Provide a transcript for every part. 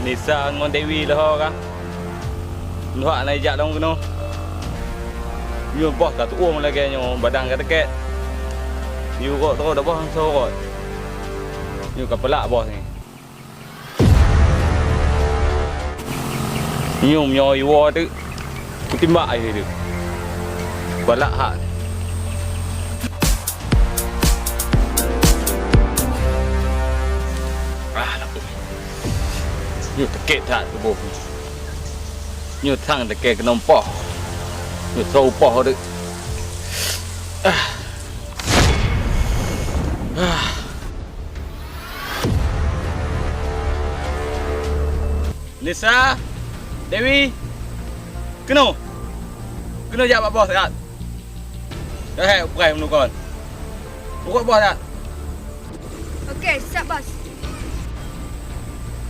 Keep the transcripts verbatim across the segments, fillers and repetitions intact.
Nisa ngon Dewi leuho ka. Nyoe hana ijak lom keunoe. Nyoe boh ka tu'ueng lagèe nyoe, badan ka teuket. Yue rot droe dak boh ngon soe rot. Nyoe ka peulak boh nyoe. Nyoe meunyoe iwoe teuk, kutimbak akhé teuk. Galak that. Ah, lapôh. Nyoe teuket that tuboh. Nyoe sang teuket keunoe poh. Nyoe soe poh teuk. Ah. Ah. Nisa, Dewi, keunoe. Keunoe jak bak boh siat. Dah hek uprai meunukon. Uruek boh siat. Oke, siap, Bos.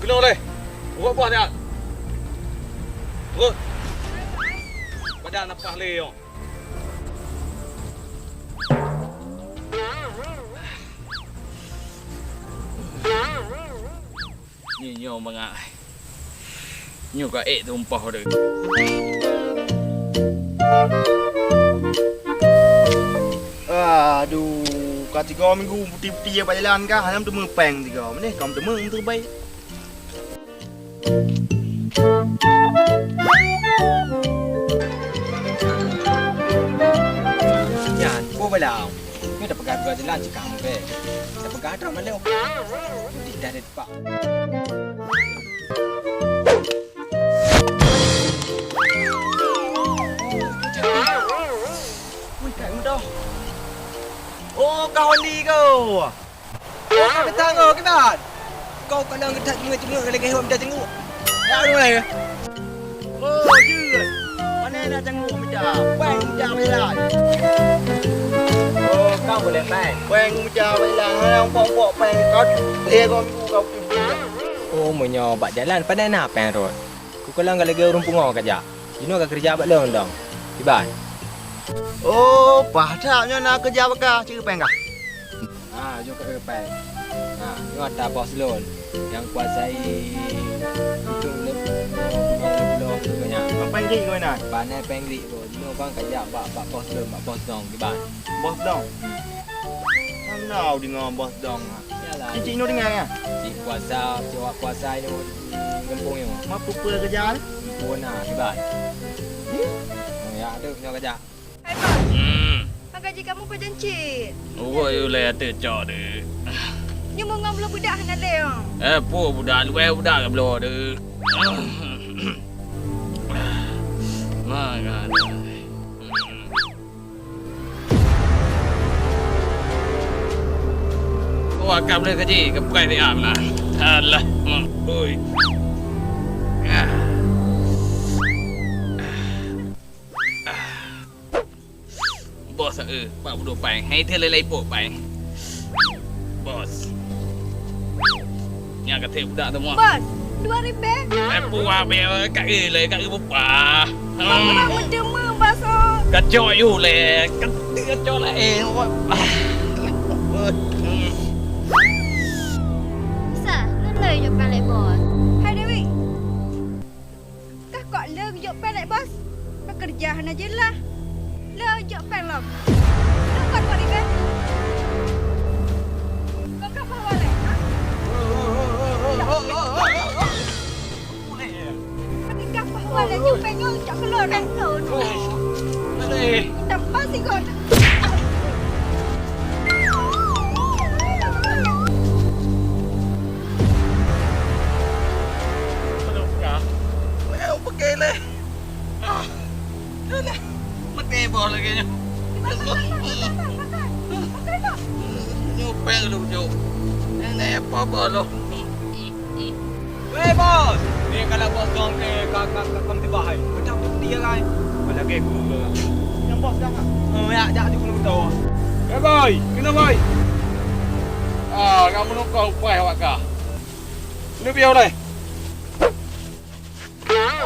Keunoe leh. Uruek boh siat. Uruek. Pajan napah lé nyoe. Nyoe, nyoe mangat. Nyoe ka ék tumpah deh. Aduh, ka tiga minggu puti-puti bak jalan ka, hana meuteumé péng tiga. Meuneh ka meuteumé, meuteumé baik. Nyan, peue bala. Nyoe tapeugah dua jalan cit ka meupe. Tapeugah droe malée. Di daret pak. Ui, kai mudoh. Oh, ka Hondi kau. Oh, ka beutanggoe kiban? Kau ka lôn geutat ceungeuk-ceungeuk lagèe hot mita ceungeuk. Ya, ulôn lagèe. Oh, jeuet. Pane na ceungeuk mita? Péng mita meujalan. Oh, ka boleh péng. Péng mita meujalan. Hana umpok-umpok péng. Kau lé kau minggu kau tu. Oh, meunyoe bak jalan pane na péng rot? Kukalon ka lagèe ureueng pungo ka jak. Jinoe ka keureuja bak lôn dong. Kiban? Oh, paih that nyoe na keureuja bak kah, cit péng kah? Ha, jok keu péng. Ha, nyoe ata bos lôn nyang kuasai untung lé-, lé-, lé-, lé-, lé-, nyan. Bang péng grik keu inan? Pane péng grik, bro. Jinoe bang ka jak bak, bak bos lôn, bak bos dong, kiban? Bos dong? Hmm. Hana deungoe bos dong. Yalah. Cik, cik nyoe deungoe, ya? Cik kuasa, cik wak kuasa nyoe, hmm, gampông nyoe. Ma peue-peue keureuja nyoe? Peue na, kiban? Oh, ya, tu nyoe keureuja. Hai, Bos. Hmm. Ma gaji kamoe pajan cit? Uroe yue lé ateueh cok deh. Nyoe meungon bloe budak hana lé, oh. Eh, peue budak, luweh budak ka bloe deh. Ma ka. Oh, akab lé kaji, keupeugah di am lah. Alah, ui. Ah. Ah. Bos, eh, empat puluh paeng. Hai, dia lelai pok paeng. Bos. Nyan ka trép budak teuma. Bos, dua ribèe. Eh, puah bèe, kat e le, kat e bupah. Bos, hmm. Bos, meuteumé, Bos, Kacok yue lé, kacok lé. Sa, ngon lé jok péng lé bos. Hai Dewi. Kah kok le jok péng lé bos? Pekerja hana jelas. Le jok péng lom. Le kon buat ikan. Kau kah bahwa lé, ha? Ketika bahwa lé jok péng nyoe cok keulon péng lon. Tambah sigon. Aduh, ka. Lé, upeke lé. Ah. Alah, meuti boh lagèe nyoe. Nyoe péng lôn jok. Nenek apa boh lôn? Weh, bos! Ni kalau bos dong ke ka, ka, ka, kam tiba hai. Macam tu dia kan. Lagèe guru ke. Yang bos dah. Oh, ya, jak juga betul. Eh, boy, kena boy. Ah, kamu nunggu upah awak kah? Ini biar oleh.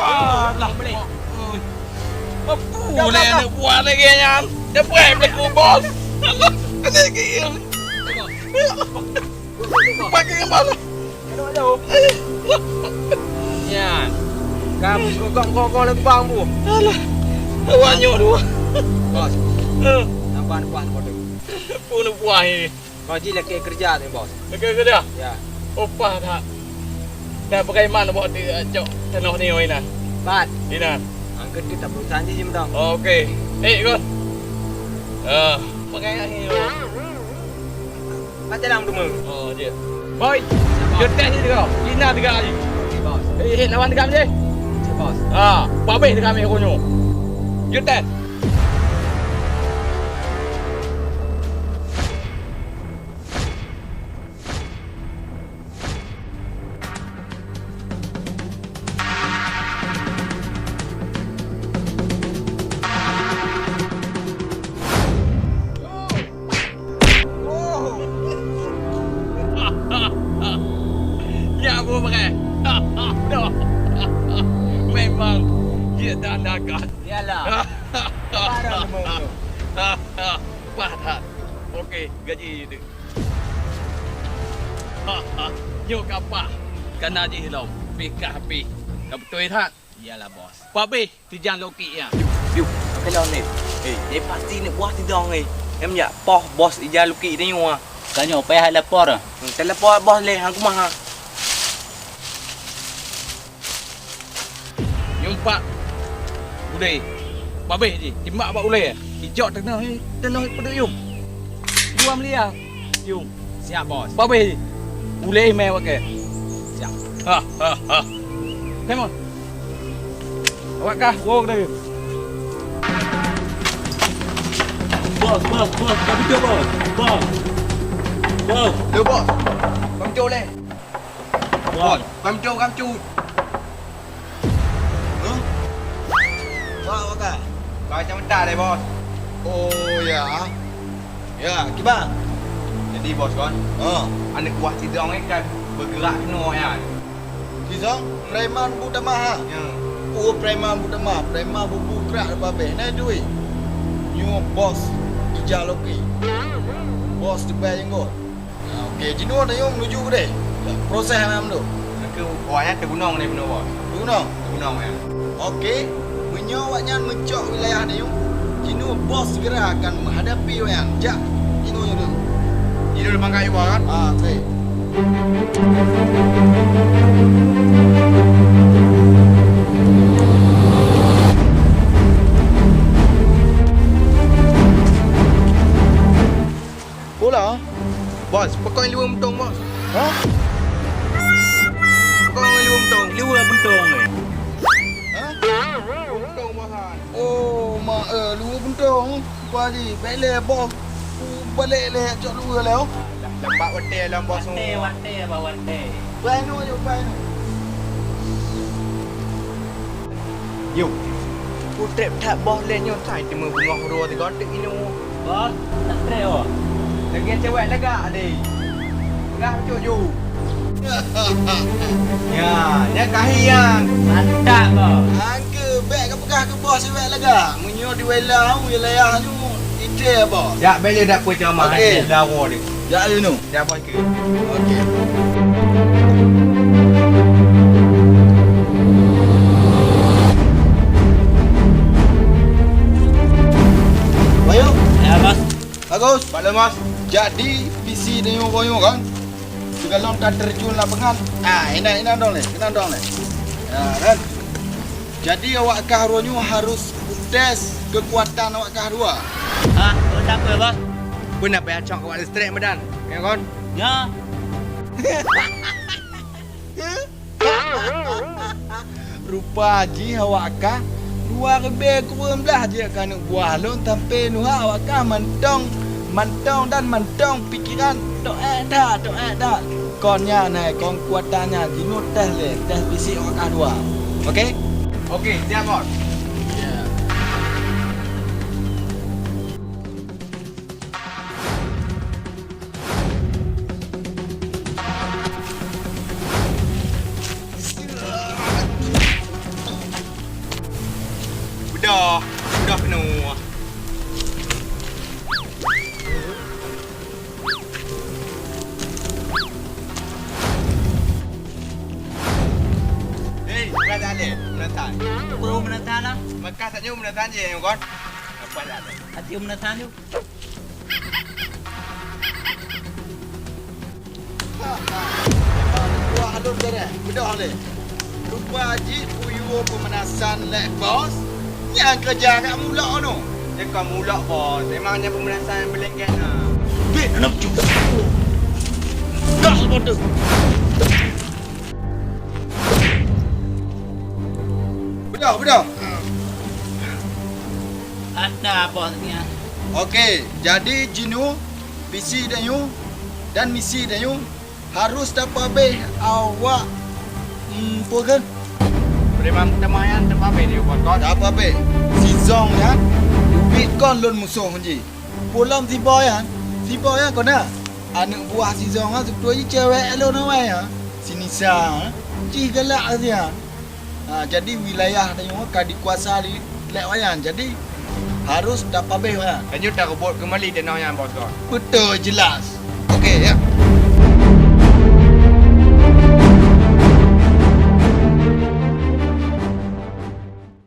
Alah, boleh. Apa boleh anak buah lagi nyan? Dia buat belaku bos. Alah, ada lagi. Pakai kembali. Nyan. Kamu kok kok kok lagi bang bu. Alah. Awak nyok dua. Bos. Eh. Nampak buah kau tu. Pun buah ini. Kau ji lakèe keureuja teuh, bos. Lakèe keureuja? Ya. Upah that. Dah pakai man buat di, eh, cok tanoh ni, oh, inan. Pat. Inan. Angkat kita perusahaan ji mantong. Oke. Eh, ikut. Ah, pakai yang ni. Pat dalam tu meng. Oh, dia. Boy, jom tes ni kau. Inan tiga hari. Oke, bos. Eh, eh, lawan tiga hari. Oke, bos. Ah, babeh tiga hari kau nyoe. Jom tes. Nyak bu pakai. Memang dia dandakan. Yalah. Parah lemah tu. Pah that. Oke, gaji dia. Nyoe kapah. Kana jih lom. Pih ka habéh. Ka beutôi that. Iyalah, bos. Pabéh teujan lokik nyan. Yuk, yuk. Pakai lom ni. Eh, dia pasti ni buah sidong ni. Em ya, poh bos ija lokik ni nyoe. Tanyoe payah lapor. Hmm, telepon bos leh, hang kumaha. Nyoe pat. Udeh. Babeh jih. Timbak bak ulèe. Ijok teunoh, teunoh peuduek yum. Dua miliar. Yum. Siap, bos. Babeh jih. Ulèe mé wak kèe. Siap. Ha, ha, ha. Kemon. Awak kah? Wow, kena. Bos, bos, bos. Kami tu, bos. Bos. Bos. Yo, bos. Kami tu leh. Bos, kami tu, kami tu. Huh? Wah, wah, kan? Kau macam mentah deh, bos. Oh, ya. Ya, kiban? Jadi, bos, kan? Ha. Aneuk buah sidong ni kan bergerak kena, ya. Sidong, preman bu tamah, ha? Ya. Oh, preman bu tamah, preman bu bu krak leubeh. Nah, duit. Nyoe bos ija lokik. Bos dibai jenggot. Ah, okey, jinoe tanyoe menuju keudeh. Proses hana meunurot. Ke awaknyan teugunong dari bunoe, bos. Teugunong? Teugunong, ya. Okey, meunyoe awaknyan meucok wilayah tanyoe, jinoe bos segera akan menghadapi awaknyan. Jak, jinoe nyoe dulu. Jinoe depan kat iwa, kan? Ah, okey. Pula? Bos, pokok lima mentong, bos. Hah? Pokok lima mentong, lima mentong, eh. Hah? Mentong, bos, han. Oh, mak, eh, lima mentong. Padi, bèk lé, bos. Balek lé, cok lua lé, oh. Lambat watèe lam, bos. Watèe, watèe, abang, watèe. Pai nu, yuk, pai nu. Yuk. Putrek that boh lé nyoe sai teuma beungoh uroe tiga teuk inoe. Bos, tak trek, oh. Lagèe cewek lagak deh. Peugah cok ju. Ya, nyan kahi nyan. Mantap, bos. Angke Bèk kapeugah keu bos siwèk lagak. Meunyoe di wilayah, wilayah nyoe, ite bos. Jak bèk lé dak peucamah, okey, di lawa ni. Jak lé nu. Jak bos ke. Okey. Bayu. Ya, bos. Bagus. Bak lé, bos. Jadi, pisi tanyoe, Bayu, kan? Sigohlom tateurjun lapangan. Ah, inan, inan dong lé, inan dong lé. Ya, kan? Jadi awak kah uroe nyoe harus tes keukuatan awak kah dua. Ah, keukuatan peue, Bos? Peue na payah cok awak listrik meudan, ya kon? Ya. Rupa jih awak kah dua leubeh kureueng blah jeuet keu aneuk buah lôn, tapi neuhak awak kah mantong, mantong dan mantong pikiran. Toh eh that, toh eh that. Kon nyan hai, kon kuatan nyan, jinoe tes lé, tes fisik awak kah dua. Oke? Oke, siap, Bos. Ya. Beudôh, beudôh keunoe. Hei, bukan tak leh, menantang. Bro, menantang lah. Maka saja menantang je, kon. Apa tak leh? Hati menantang tu. Wah, lôn beureh. Beudôh lé. Rupa jih puyue peumanasan lé bos. Nyang keureuja kat mulok nyoe. Nyan kon mulok, Bos. Memang nyan peumanasan beulengket na. Bit aneuk cucu. Gas, Bos, tu. Beudôh, beudôh. Ada, Bos, nyan. Oke, jadi jinoe, pisi tanyoe dan misi tanyoe harus tapabeh awak, mm, peue kheun? Preman teuma nyan tapabeh di ubat kon. Tapabeh. Si Zong nyan, ubit kon lôn musoh jih. Peue lom si Boy nyan? Si Boy nyan kon na? Aneuk buah si Zong nyan, seubeutôi jih cewek lôn awai nyan. Si Nisa, jih galak siat. Ha, jadi wilayah tanyoe ka dikuasa lé, lé awak nyan. Jadi, harus tapabeh awak nyan. Tanyoe tareubot keumbali tanoh nyan, Bos Don. Beutôi, jelas. Oke, ya.